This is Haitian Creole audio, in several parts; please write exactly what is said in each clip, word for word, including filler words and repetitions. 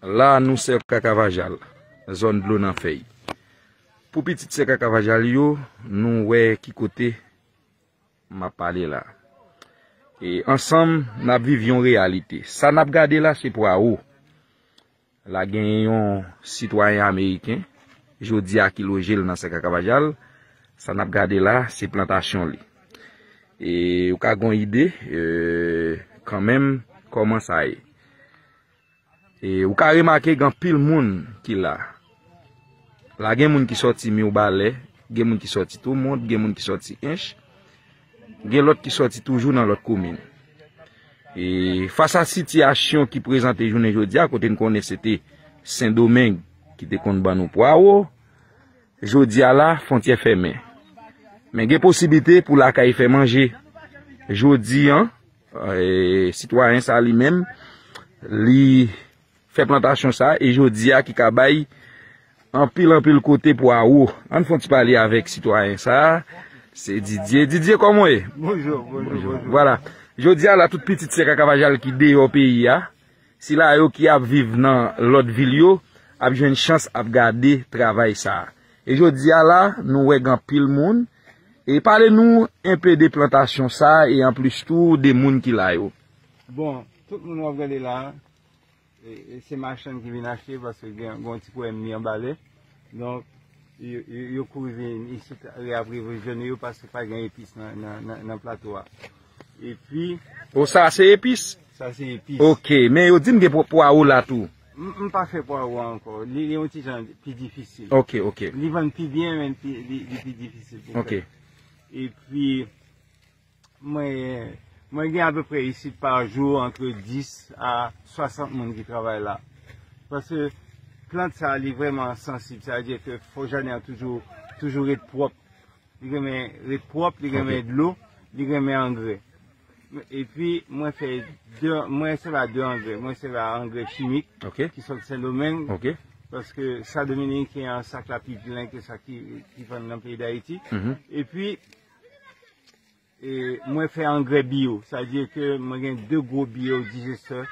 La, nou sè Kakavajal, zòn dlo nan fèy. Pou pitit sè Kakavajal yo, nou wè ki kote m ap pale la. E ansanm, n ap viv yon reyalite. Sa n ap gade la, se Pwawo. La gen yon sitwayen ameriken, jodi a ki loje l nan sè Kakavajal. Sa n ap gade la, se plantasyon li. E ou ka gon ide, e, kanmenm, kòman sa ye. E ou ka remake gen anpil moun ki la. La gen moun ki sòti Mibalè, gen moun ki sòti Twomont, gen moun ki sòti Ench, gen lòt ki sòti toujou nan lòt komin. E fas a sitiyasyon ki prezante jounen jodi a, kote n konnen se te Sendomeng ki te konn ban nou Pwawo, jodi a la, fwontyè fèmen. Men gen posiblite pou lakay fè manje. Jodi an, e, sitwayen sa li menm, li fè plantasyon sa, e jodi a ki ka bay anpil, anpil kote Pwawo. Ann fè yon ti pale avèk sitwayen sa, se Didier. Didier, kòman w ye? Bonjou, bonjou, bonjou. Vwala. Jodi a la, tout pitit sè Kakavajal ki deyò peyi a, sila yo ki ap viv nan lòt vil yo, ap jwenn chans ap gade travay sa. E jodi a la, nou wè gen anpil moun. E pale nou enpe de plantasyon sa, e anplis tou de moun ki la yo. Bon, tout moun w ap gade la, e, e se machann ki vin achte paske gen, gen yon ti pwoblèm li anba lè. Donk, yo, yo, yo kouri vin isit reaprovizyone yo paske pa gen epis nan, nan, nan, nan plato a. Epi, o, sa se epis? Sa se epis. Ok, men yo di m gen pwa-, pwawo la tou. M, m pa fè pwawo ankò. Li, li yon ti jan pi difisil. Ok, ok. Li vann pi byen, men pi, li, li pi difisil pou fè. Ok. Epi, mwen, mwen gen apeprè isit pa jou antre dis a swasant moun ki travay la. Paske plant sa, li vrèman sansib. Sa vle di ke fò jaden an toujou, toujou ret pwòp. Li renmen ret pwòp, li renmen dlo, li renmen angrè. Epi, mwen fè de, mwen sèvi a de angrè. Mwen sèvi a angrè chimik ki sot Sendomeng. Paske sa dominiken an, sak la pi plen ke sa ki, ki vann nan peyi Dayiti. Epi, e, mwen fè angrè biyo. Sa vle di ke mwen gen de gwo biyo dijestè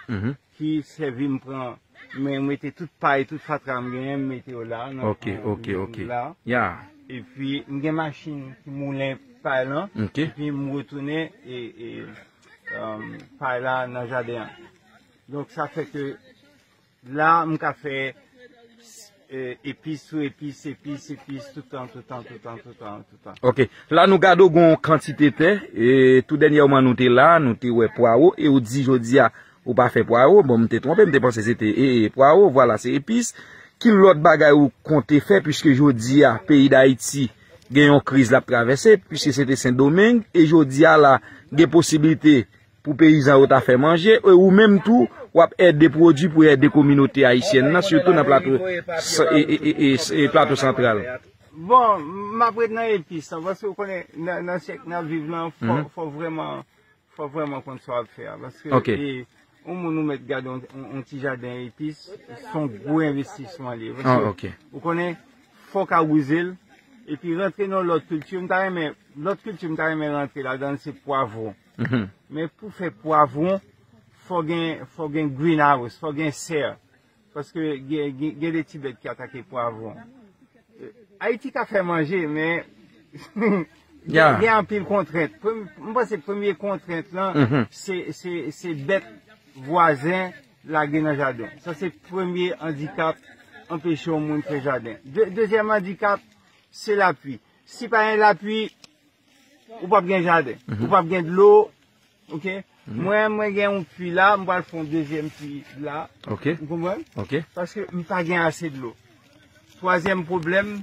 ki sèvi m pran, men m mete tout pay, tout fatra m genyen, m mete yo la, nan, ok, ok, ok, la. Ya. Epi, m gen machin ki moulen pay lan, epi m retounen e, e, um, pay la nan jaden an. Donk, sa fè ke la, m ka fè, e, epis sou epis, epis, epis, toutan, toutan, toutan, toutan, toutan. Ok. La, nou gade w gon kantite tè, e tou dènyèman nou te la, nou te wè pwawo, e ou di jodi a, ou pa fè pwawo. Bon, m te twonpe, m te panse se te, e, e, pwawo, vwala, se epis. Ki lòt bagay ou konte fè, piske jodi a, peyi Dayiti gen yon kriz l ap travèse, piske se te Sendomeng, e jodi a la, gen posiblite pou peyizan yo ta fè manje, e ou menm tou, w ap ède pwodui pou ède kominote ayisyèn nan, sitou nan plato, e, e, e, e, e plato santral. Bon, m ap ret nan epis lan, paske w konnen, nan, nan syèk n ap viv lan, fò, fò vrèman, fò vrèman konn sa w ap fè a. Paske, ok, e, yon moun ou mèt gade yon, yon, yon ti jaden epis, se yon gwo envestisman li ye. Paske, ah, ok, ou konnen, fò w ka wouze l, epi rantre nan lòt kilti. M ta renmen, lòt kilti m ta renmen rantre ladan l, se pwavwon. Men pou fè pwavwon, fò gen, fò gen greenhouse, fò gen sè. Paske gen, gen, gen de ti bèt ki atake pwavwon. Ayiti ka fè manje, men gen, gen anpil kontrent. Prem-, m panse premye kontrent lan, se, se, se bèt vwazen lage nan jaden. Sa se premye andikap anpeche yon moun fè jaden. De-, dezyèm andikap, se lapli. Si pa gen lapli, ou p ap gen jaden. Ou p ap gen dlo. Ok? Mwen, mwen gen yon pwi la, m pral fè yon dezyèm pwi la. Ok. Ou konprann? Ok. Paske m pa gen ase dlo. Twazyèm pwoblèm,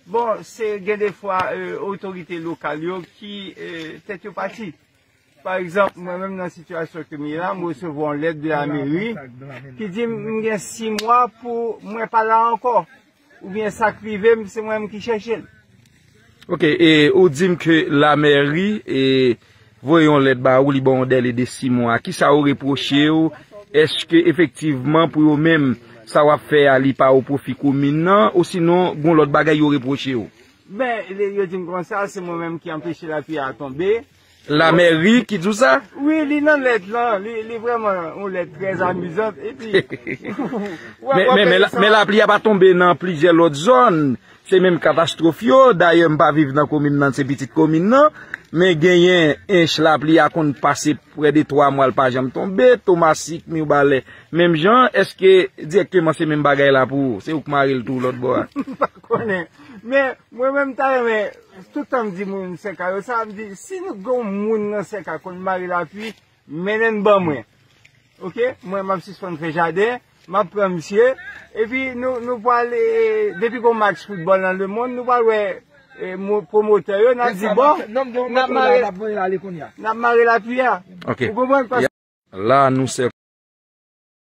bon, se gen de fwa, e, otorite lokal yo ki, e, tèt yo pati. Pa egzanp, mwen menm nan sitiyasyon ke m ye la, m resevwa yon lèt de la meri ki di m m gen sis mwa pou mwen pa la ankò. Oubyen sa k rive m, se mwen menm ki chèche l. Ok, e ou di m ke lamèri, e, voye yon lèt ba ou, li ba w yon dèle de sis mwa. Kisa yo repwoche w? Èske efektivman pou yo menm, sa w ap fè a, li pa o pwofi komin nan, osinon gon lòt bagay yo repwoche w? Ben, le-, yo di m konsa, se mwen menm ki anpeche lapli a tonbe. Lamèri ki di w sa? Wi, li nan lèt lan. Li, li vrèman yon lèt trè amizan. Epi, w ap, men, w ap men, men, la- men lapli a pa tonbe nan plizyè lòt zòn. Se menm katastwòf yo. Dayè, m pa viv nan komin nan, se pitit komin nan. Men genyen ench lapli a konn pase prè de twa mwa, l pa janm tonbe. Tomasik, Mibalè, menm jan. Èske dirèkteman se menm bagay la pou ou? Se ou k mare l tou lòt bò a? M pa konnen. Men, mwen menm, m ta renmen, tout tan m di moun Sèka yo sa, m di, si nou gen yon moun nan Sèka konn mare lapli, mennen l ban mwen. Oke? Mwen, m ap sispann fè jaden, m ap pran misye, epi nou, nou pral, e, depi gon match foutbòl nan lemonn, nou pral wè, e, mo- pwomotè yo, n ap di, bon, n ap mare, n ap mare lapli a. Ok. Ou konprann? La, nou se